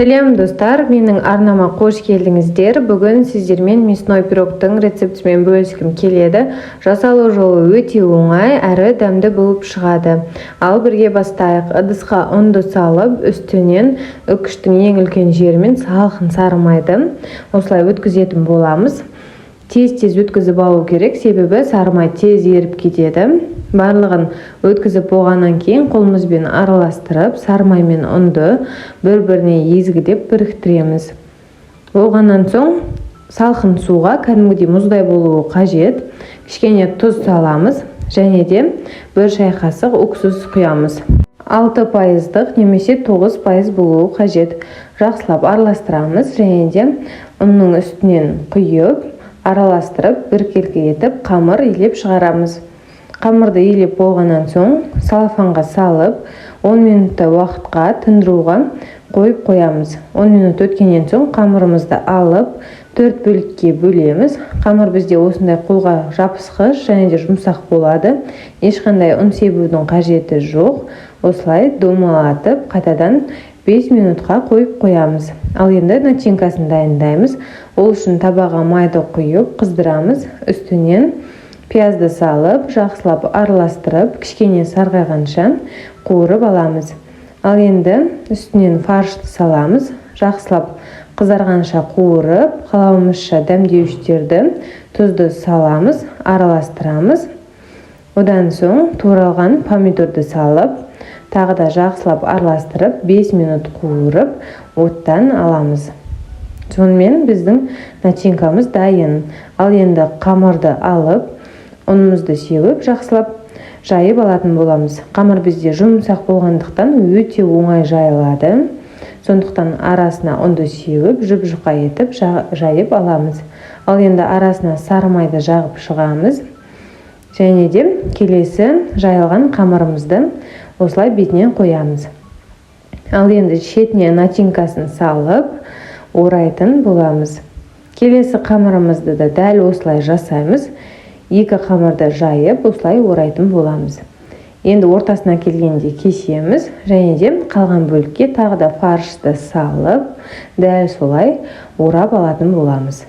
Сәлем, достар! Менің арнама қош келдіңіздер. Бүгін сіздермен мясной пирогтың рецептімен бөліскім келеді. Жасалу жолы өте оңай әрі дәмді болып шығады. Ал бірге бастайық. Ыдысқа ұнды салып, үстінен үкіштің ең үлкен жерімен салқын сары майды осылай өткізетін боламыз. Тез-тез өткізіп алу керек, себебі сары май тез еріп кетеді. Барлығын өткізіп болғаннан кейін қолымызбен араластырып, сары май мен ұнды бір-біріне езгілеп біріктіреміз. Болғаннан соң салқын суға, кәдімгідей мұздай болуы қажет, кішкене тұз саламыз және де 1 шай қасық уксус құямыз. 6 пайыздық немесе 9% болуы қажет. Жақсылап араластырамыз және де ұнның үстінен құйып, араластырып, біркелкі етіп қамыр илеп шығарамыз. Қамырды илеп болғаннан соң целлофанға салып, 10 минуттай уақытқа тындыруға қойып қоямыз. 10 минут өткеннен соң қамырымызды алып, төрт бөлікке бөлеміз. Қамыр бізде осындай қолға жабысқыш және де жұмсақ болады. Ешқандай ұн себудің қажеті жоқ. Осылай домалатып, қайтадан 5 минутқа қойып қоямыз. Ал енді начинкасын дайындаймыз. Ол үшін табаға майды құйып, қыздырамыз. Үстінен пиязды салып, жақсылап араластырып, кішкене сарғайғанша қуырып аламыз. Ал енді үстінен фаршты саламыз. Жақсылап қызарғанша қуырып, қалауымызша дәмдеуіштерді, тұзды саламыз, араластырамыз. Одан соң туралған помидорды салып, тағы да жақсылап араластырып, 5 минут қуырып, оттан аламыз. Сонымен біздің начинкамыз дайын. Ал енді қамырды алып, ұнымызды сеуіп, жақсылап жайып алатын боламыз. Қамыр бізде жұмсақ болғандықтан, өте оңай жайылады. Сондықтан арасына ұнды сеуіп, жұп жұқа етіп жайып аламыз. Ал енді арасына сары майды жағып шығамыз және де келесі жайылған қамырымызды осылай бетінен қоямыз. Ал енді шетіне начинкасын салып, орайтын боламыз. Келесі қамырымызды да дәл осылай жасаймыз. Екі қамырды жайып, осылай орайтын боламыз. Енді ортасына келгенде кесеміз және де қалған бөлікке тағы да фаршты салып, дәл солай орап алатын боламыз.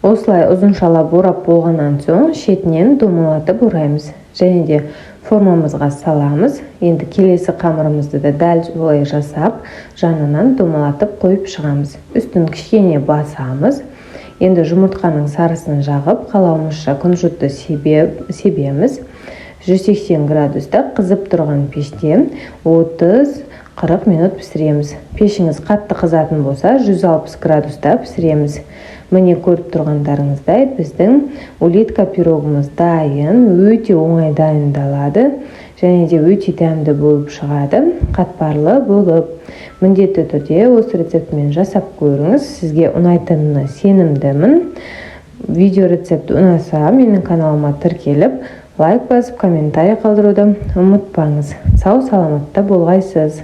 Осылай ұзыншалап орап болғаннан соң шетінен домалатып ораймыз және де формамызға саламыз. Енді келесі қамырымызды да дәл солай жасап, жанынан домалатып қойып шығамыз. Үстін кішкене басамыз. Енді жұмыртқаның сарысын жағып, қалауымызша күнжітті себеміз. 180 градуста қызып тұрған пеште 30-40 минут пісіреміз. Пешіңіз қатты қызатын болса, 160 градуста пісіреміз. Міне, көріп тұрғандарыңыздай, біздің улитка пирогымыз дайын. Өте оңай дайындалады және де өте дәмді болып шығады, қатпарлы болып. Міндетті түрде осы рецептімен жасап көріңіз, сізге ұнайтынына сенімдімін. Видео рецепт ұнаса, менің каналыма тіркеліп, лайк басып, комментарий қалдыруды ұмытпаңыз. Сау саламатта болғайсыз!